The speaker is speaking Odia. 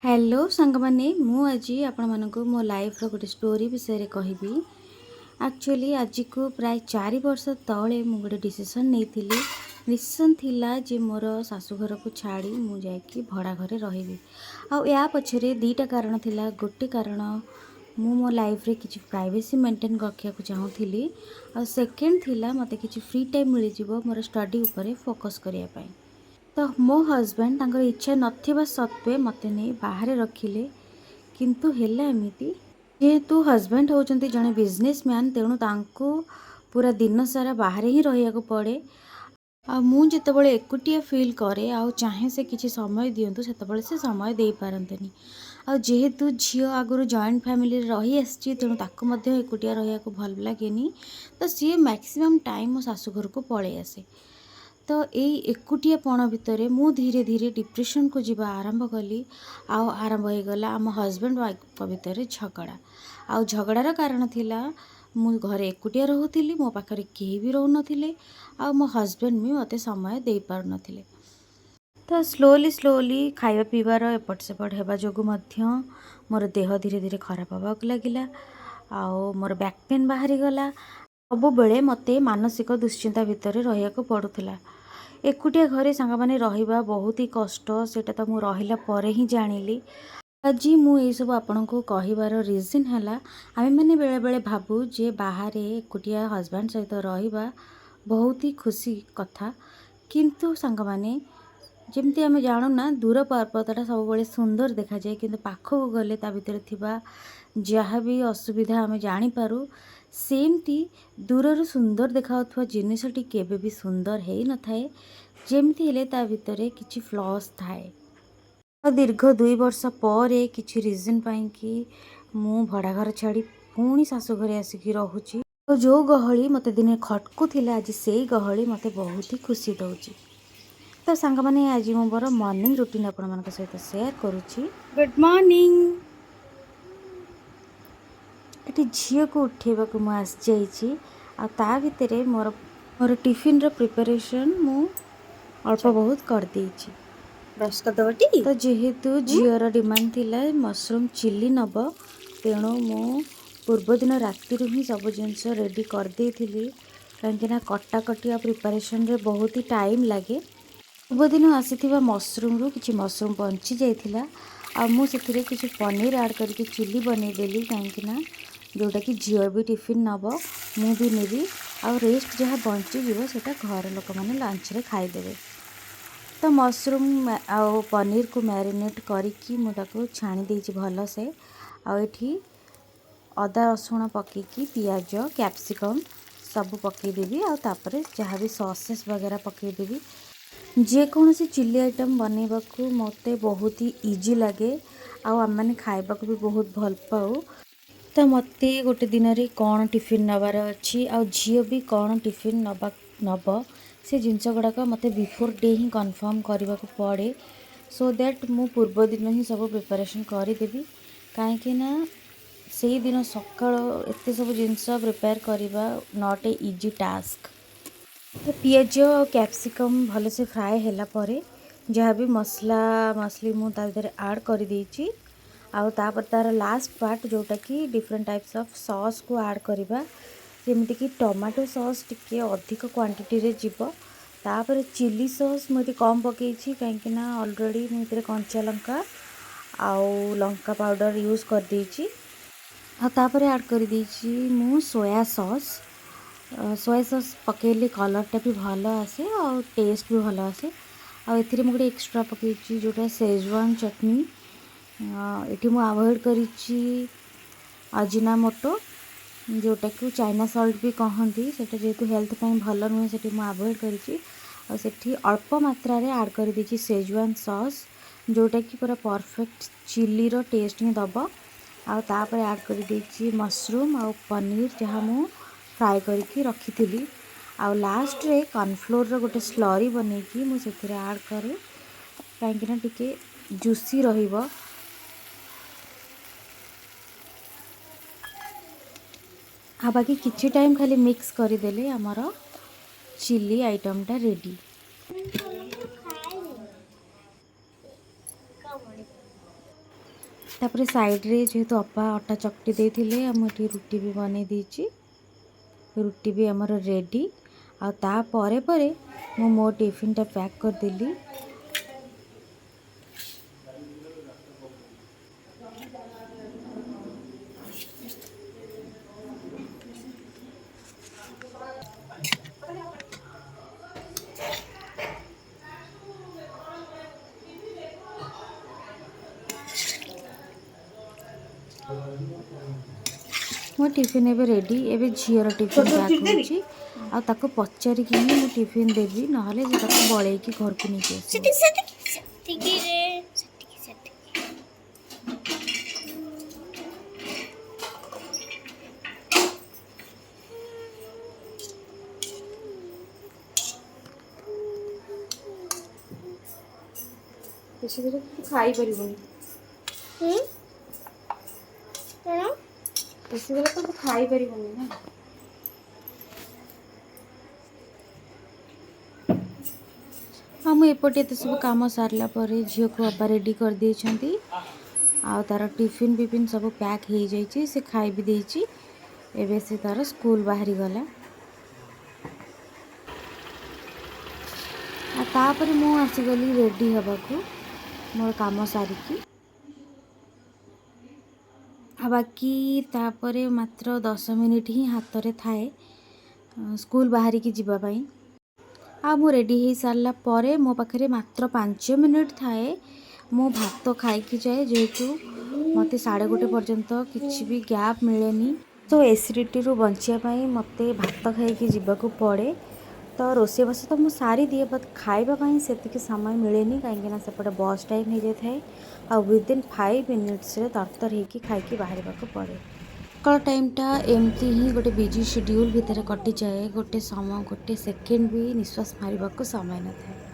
ହ୍ୟାଲୋ ସାଙ୍ଗମାନେ, ମୁଁ ଆଜି ଆପଣମାନଙ୍କୁ ମୋ ଲାଇଫ୍ର ଗୋଟେ ଷ୍ଟୋରି ବିଷୟରେ କହିବି। ଆକ୍ଚୁଆଲି ଆଜିକୁ ପ୍ରାୟ 4 ବର୍ଷ ତଳେ ମୁଁ ଗୋଟେ ଡିସିସନ୍ ନେଇଥିଲି। ଡିସିସନ୍ ଥିଲା ଯେ ମୋର ଶାଶୁଘରକୁ ଛାଡ଼ି ମୁଁ ଯାଇକି ଭଡ଼ା ଘରେ ରହିବି। ଆଉ ୟା ପଛରେ ଦୁଇଟା କାରଣ ଥିଲା। ଗୋଟେ କାରଣ, ମୁଁ ମୋ ଲାଇଫ୍ରେ କିଛି ପ୍ରାଇଭେସି ମେଣ୍ଟେନ୍ ରଖିବାକୁ ଚାହୁଁଥିଲି ଆଉ ସେକେଣ୍ଡ ଥିଲା ମୋତେ କିଛି ଫ୍ରି ଟାଇମ୍ ମିଳିଯିବ ମୋର ଷ୍ଟଡ଼ି ଉପରେ ଫୋକସ୍ କରିବା ପାଇଁ। ତ ମୋ ହଜବେଣ୍ଡ ତାଙ୍କର ଇଚ୍ଛା ନଥିବା ସତ୍ତ୍ୱେ ମୋତେ ନେଇ ବାହାରେ ରଖିଲେ। କିନ୍ତୁ ହେଲା ଏମିତି, ଯେହେତୁ ହଜବେଣ୍ଡ ହେଉଛନ୍ତି ଜଣେ ବିଜନେସମ୍ୟାନ୍, ତେଣୁ ତାଙ୍କୁ ପୁରା ଦିନ ସାରା ବାହାରେ ହିଁ ରହିବାକୁ ପଡ଼େ। ଆଉ ମୁଁ ଯେତେବେଳେ ଏକୁଟିଆ ଫିଲ୍ କରେ ଆଉ ଚାହେଁ ସେ କିଛି ସମୟ ଦିଅନ୍ତୁ, ସେତେବେଳେ ସେ ସମୟ ଦେଇପାରନ୍ତିନି। ଆଉ ଯେହେତୁ ଝିଅ ଆଗରୁ ଜଏଣ୍ଟ ଫ୍ୟାମିଲିରେ ରହିଆସିଛି, ତେଣୁ ତାକୁ ମଧ୍ୟ ଏକୁଟିଆ ରହିବାକୁ ଭଲ ଲାଗେନି। ତ ସିଏ ମ୍ୟାକ୍ସିମମ୍ ଟାଇମ୍ ମୋ ଶାଶୁଘରକୁ ପଳେଇ ଆସେ। ତ ଏଇ ଏକୁଟିଆପଣ ଭିତରେ ମୁଁ ଧୀରେ ଧୀରେ ଡିପ୍ରେସନ୍କୁ ଯିବା ଆରମ୍ଭ କଲି ଆଉ ଆରମ୍ଭ ହେଇଗଲା ଆମ ହଜବେଣ୍ଡ ୱାଇଫ୍ଙ୍କ ଭିତରେ ଝଗଡ଼ା। ଆଉ ଝଗଡ଼ାର କାରଣ ଥିଲା, ମୁଁ ଘରେ ଏକୁଟିଆ ରହୁଥିଲି, ମୋ ପାଖରେ କେହି ବି ରହୁନଥିଲେ ଆଉ ମୋ ହଜବେଣ୍ଡ ବି ମୋତେ ସମୟ ଦେଇପାରୁନଥିଲେ। ତ ସ୍ଲୋଲି ସ୍ଲୋଲି ଖାଇବା ପିଇବାର ଏପଟ ସେପଟ ହେବା ଯୋଗୁଁ ମଧ୍ୟ ମୋର ଦେହ ଧୀରେ ଧୀରେ ଖରାପ ହେବାକୁ ଲାଗିଲା ଆଉ ମୋର ବ୍ୟାକ୍ ପେନ୍ ବାହାରିଗଲା। ସବୁବେଳେ ମୋତେ ମାନସିକ ଦୁଶ୍ଚିନ୍ତା ଭିତରେ ରହିବାକୁ ପଡ଼ୁଥିଲା। ଏକୁଟିଆ ଘରେ ସାଙ୍ଗମାନେ ରହିବା ବହୁତ ହି କଷ୍ଟ, ସେଇଟା ତ ମୁଁ ରହିଲା ପରେ ହିଁ ଜାଣିଲି। ଆଜି ମୁଁ ଏଇସବୁ ଆପଣଙ୍କୁ କହିବାର ରିଜନ୍ ହେଲା, ଆମେମାନେ ବେଳେବେଳେ ଭାବୁ ଯେ ବାହାରେ ଏକୁଟିଆ ହଜବେଣ୍ଡ ସହିତ ରହିବା ବହୁତ ହି ଖୁସି କଥା। କିନ୍ତୁ ସାଙ୍ଗମାନେ, ଯେମିତି ଆମେ ଜାଣୁନା, ଦୂର ପର୍ବତଟା ସବୁବେଳେ ସୁନ୍ଦର ଦେଖାଯାଏ, କିନ୍ତୁ ପାଖକୁ ଗଲେ ତା ଭିତରେ ଥିବା ଯାହା ବି ଅସୁବିଧା ଆମେ ଜାଣିପାରୁ, ସେମିତି ଦୂରରୁ ସୁନ୍ଦର ଦେଖାଯାଉଥିବା ଜିନିଷଟି କେବେ ବି ସୁନ୍ଦର ହେଇନଥାଏ। ଯେମିତି ହେଲେ ତା ଭିତରେ କିଛି ଫ୍ଲସ୍ ଥାଏ। ଆଉ ଦୀର୍ଘ 2 ବର୍ଷ ପରେ କିଛି ରିଜନ୍ ପାଇଁକି ମୁଁ ଭଡ଼ା ଘର ଛାଡ଼ି ପୁଣି ଶାଶୁ ଘରେ ଆସିକି ରହୁଛି। ଆଉ ଯେଉଁ ଗହଳି ମୋତେ ଦିନେ ଖଟକୁଥିଲା, ଆଜି ସେଇ ଗହଳି ମୋତେ ବହୁତ ହି ଖୁସି ଦେଉଛି। ତ ସାଙ୍ଗମାନେ, ଆଜି ମୁଁ ମୋର ମର୍ଣ୍ଣିଂ ରୁଟିନ୍ ଆପଣମାନଙ୍କ ସହିତ ସେୟାର କରୁଛି। Good morning. ଏଠି ଝିଅକୁ ଉଠେଇବାକୁ ମୁଁ ଆସିଯାଇଛି ଆଉ ତା ଭିତରେ ମୋର ଟିଫିନ୍ର ପ୍ରିପାରେସନ୍ ମୁଁ ଅଳ୍ପ ବହୁତ କରିଦେଇଛି। ବ୍ରସ୍ କରିଦେବ ଟି। ତ ଯେହେତୁ ଝିଅର ଡିମାଣ୍ଡ ଥିଲା ମସରୁମ୍ ଚିଲି ନେବ, ତେଣୁ ମୁଁ ପୂର୍ବଦିନ ରାତିରୁ ହିଁ ସବୁ ଜିନିଷ ରେଡ଼ି କରିଦେଇଥିଲି, କାହିଁକିନା କଟାକଟି ଆଉ ପ୍ରିପାରେସନ୍ରେ ବହୁତ ହି ଟାଇମ୍ ଲାଗେ। ପୂର୍ବଦିନ ଆସିଥିବା ମସରୁମ୍ରୁ କିଛି ମସରୁମ୍ ବଞ୍ଚି ଯାଇଥିଲା ଆଉ ମୁଁ ସେଥିରେ କିଛି ପନିର ଆଡ଼୍ କରିକି ଚିଲି ବନେଇଦେଲି, କାହିଁକିନା ଯେଉଁଟାକି ଝିଅ ବି ଟିଫିନ୍ ନେବ, ମୁଁ ବି ନେବି ଆଉ ରେଷ୍ଟ ଯାହା ବଞ୍ଚିଯିବ ସେଇଟା ଘର ଲୋକମାନେ ଲଞ୍ଚରେ ଖାଇଦେବେ। ତ ମସରୁମ୍ ଆଉ ପନିରକୁ ମ୍ୟାରିନେଟ୍ କରିକି ମୁଁ ତାକୁ ଛାଣି ଦେଇଛି ଭଲସେ। ଆଉ ଏଠି ଅଦା ରସୁଣ ପକେଇକି, ପିଆଜ, କ୍ୟାପ୍ସିକମ୍ ସବୁ ପକେଇଦେବି ଆଉ ତାପରେ ଯାହା ବି ସସେସ୍ ବଗେରା ପକେଇଦେବି। ଯେକୌଣସି ଚିଲି ଆଇଟମ୍ ବନେଇବାକୁ ମୋତେ ବହୁତ ହି ଇଜି ଲାଗେ ଆଉ ଆମେମାନେ ଖାଇବାକୁ ବି ବହୁତ ଭଲ ପାଉ। ତ ମୋତେ ଗୋଟେ ଦିନରେ କ'ଣ ଟିଫିନ୍ ନେବାର ଅଛି ଆଉ ଝିଅ ବି କ'ଣ ଟିଫିନ୍ ନେବ, ସେ ଜିନିଷ ଗୁଡ଼ାକ ମୋତେ ବିଫୋର୍ ଡେ ହିଁ କନଫର୍ମ କରିବାକୁ ପଡ଼େ, ସୋ that ମୁଁ ପୂର୍ବ ଦିନ ହିଁ ସବୁ ପ୍ରିପାରେସନ୍ କରିଦେବି, କାହିଁକି ନା ସେଇଦିନ ସକାଳ ଏତେ ସବୁ ଜିନିଷ ପ୍ରିପେୟାର କରିବା not a easy task. ତ ପିଆଜ ଆଉ କ୍ୟାପ୍ସିକମ୍ ଭଲସେ ଫ୍ରାଏ ହେଲା ପରେ ଯାହା ବି ମସଲା ମସଲି ମୁଁ ତା ଭିତରେ ଆଡ଼୍ କରିଦେଇଛି। ଆଉ ତାପରେ ତା'ର ଲାଷ୍ଟ ପାର୍ଟ, ଯେଉଁଟାକି ଡିଫରେଣ୍ଟ ଟାଇପ୍ସ ଅଫ୍ ସସ୍କୁ ଆଡ଼୍ କରିବା, ଯେମିତିକି ଟମାଟୋ ସସ୍ ଟିକେ ଅଧିକ କ୍ୱାଣ୍ଟିଟିରେ ଯିବ। ତାପରେ ଚିଲି ସସ୍ ମୁଁ ଏଠି କମ୍ ପକେଇଛି, କାହିଁକିନା ଅଲରେଡ଼ି ମୁଁ ଏଥିରେ କଞ୍ଚା ଲଙ୍କା ଆଉ ଲଙ୍କା ପାଉଡ଼ର ୟୁଜ୍ କରିଦେଇଛି। ଆଉ ତାପରେ ଆଡ଼୍ କରିଦେଇଛି ମୁଁ ସୋୟା ସସ୍। ସୋୟା ସସ୍ ପକେଇଲେ କଲର୍ଟା ବି ଭଲ ଆସେ ଆଉ ଟେଷ୍ଟ ବି ଭଲ ଆସେ। ଆଉ ଏଥିରେ ମୁଁ ଗୋଟେ ଏକ୍ସଟ୍ରା ପକେଇଛି, ଯେଉଁଟା ସେଜୱାନ୍ ଚଟନି। ଏଠି ମୁଁ ଆଭଏଡ଼ କରିଛି ଆଜିନାମୋଟୋ, ଯେଉଁଟାକୁ ଚାଇନା ସଲ୍ଟ ବି କହନ୍ତି। ସେଇଟା ଯେହେତୁ ହେଲ୍ଥ ପାଇଁ ଭଲ ନୁହେଁ, ସେଠି ମୁଁ ଆଭଏଡ଼ କରିଛି ଆଉ ସେଠି ଅଳ୍ପ ମାତ୍ରାରେ ଆଡ଼୍ କରିଦେଇଛି ସେଜୱାନ୍ ସସ୍, ଯେଉଁଟାକି ପୁରା ପରଫେକ୍ଟ ଚିଲିର ଟେଷ୍ଟ ହିଁ ଦେବ। ଆଉ ତାପରେ ଆଡ଼୍ କରିଦେଇଛି ମସରୁମ୍ ଆଉ ପନିର, ଯାହା ମୁଁ ଫ୍ରାଏ କରିକି ରଖିଥିଲି। ଆଉ ଲାଷ୍ଟରେ କର୍ଣ୍ଣଫ୍ଲୋରର ଗୋଟେ ସ୍ଲରି ବନେଇକି ମୁଁ ସେଥିରେ ଆଡ଼୍ କରେ, କାହିଁକିନା ଟିକେ ଜୁସି ରହିବ। ଆଉ ବାକି କିଛି ଟାଇମ୍ ଖାଲି ମିକ୍ସ କରିଦେଲେ ଆମର ଚିଲି ଆଇଟମ୍ଟା ରେଡ଼ି। ଖାଇନି। ତାପରେ ସାଇଡ଼୍ରେ ଯେହେତୁ ଅପା ଅଟା ଚକଟି ଦେଇଥିଲେ, ଆଉ ମୁଁ ଏଠି ରୁଟି ବି ବନେଇ ଦେଇଛି। ରୁଟି ବି ଆମର ରେଡ଼ି। ଆଉ ତାପରେ ପରେ ମୁଁ ମୋ ଟିଫିନ୍ଟା ପ୍ୟାକ୍ କରିଦେଲି। ମୋ ଟିଫିନ୍ ଏବେ ରେଡ଼ି। ଏବେ ଝିଅର ଟିଫିନ୍ ପ୍ୟାକ୍ ହେଉଛି, ଆଉ ତାକୁ ପଚାରିକି ହିଁ ମୁଁ ଟିଫିନ୍ ଦେବି, ନହେଲେ ସେ ତାକୁ ବଳେଇକି ଘରକୁ ନେଇକି ଆସିବ। ସେତିକି, ସେତିକି, ସେତିକିରେ, ସେତିକି, ସେତିକି। ବେଶୀ ଦେଲେ ତୁ ଖାଇପାରିବୁନି। ହୁଁ, କ'ଣ? ବେଶୀ ଦେଲେ ତ ତୁ ଖାଇପାରିବୁନି ନା। ଆଉ ମୁଁ ଏପଟେ ଏତେ ସବୁ କାମ ସାରିଲା ପରେ ଝିଅକୁ ଅପା ରେଡ଼ି କରିଦେଇଛନ୍ତି, ଆଉ ତାର ଟିଫିନ୍ ବିଫିନ୍ ସବୁ ପ୍ୟାକ୍ ହେଇଯାଇଛି। ସେ ଖାଇ ବି ଦେଇଛି। ଏବେ ସେ ତାର ସ୍କୁଲ ବାହାରି ଗଲା। ଆଉ ତାପରେ ମୁଁ ଆସିଗଲି ରେଡ଼ି ହେବାକୁ ମୋର କାମ ସାରିକି। ଆଉ ବାକି ତାପରେ ମାତ୍ର 10 ମିନିଟ୍ ହିଁ ହାତରେ ଥାଏ ସ୍କୁଲ ବାହାରିକି ଯିବା ପାଇଁ। ଆଉ ମୁଁ ରେଡ଼ି ହେଇସାରିଲା ପରେ ମୋ ପାଖରେ ମାତ୍ର 5 ମିନିଟ୍ ଥାଏ। ମୁଁ ଭାତ ଖାଇକି ଯାଏ, ଯେହେତୁ ମୋତେ 1:30 ପର୍ଯ୍ୟନ୍ତ କିଛି ବି ଗ୍ୟାପ୍ ମିଳେନି। ତ ଏସିଡ଼ିଟିରୁ ବଞ୍ଚିବା ପାଇଁ ମୋତେ ଭାତ ଖାଇକି ଯିବାକୁ ପଡ଼େ। ତ ରୋଷେଇବାସ ତ ମୁଁ ସାରିଦିଏ, ବଟ୍ ଖାଇବା ପାଇଁ ସେତିକି ସମୟ ମିଳେନି, କାହିଁକିନା ସେପଟେ ବସ୍ ଟାଇମ୍ ହେଇଯାଇଥାଏ ଆଉ ୱିଦିନ୍ 5 ମିନିଟ୍ସରେ ତରତର ହେଇକି ଖାଇକି ବାହାରିବାକୁ ପଡ଼େ। ସକାଳ ଟାଇମ୍ଟା ଏମିତି ହିଁ ଗୋଟେ ବିଜି ସିଡ୍ୟୁଲ୍ ଭିତରେ କଟିଯାଏ। ଗୋଟେ ସମୟ, ଗୋଟେ ସେକେଣ୍ଡ ବି ନିଶ୍ୱାସ ମାରିବାକୁ ସମୟ ନଥାଏ।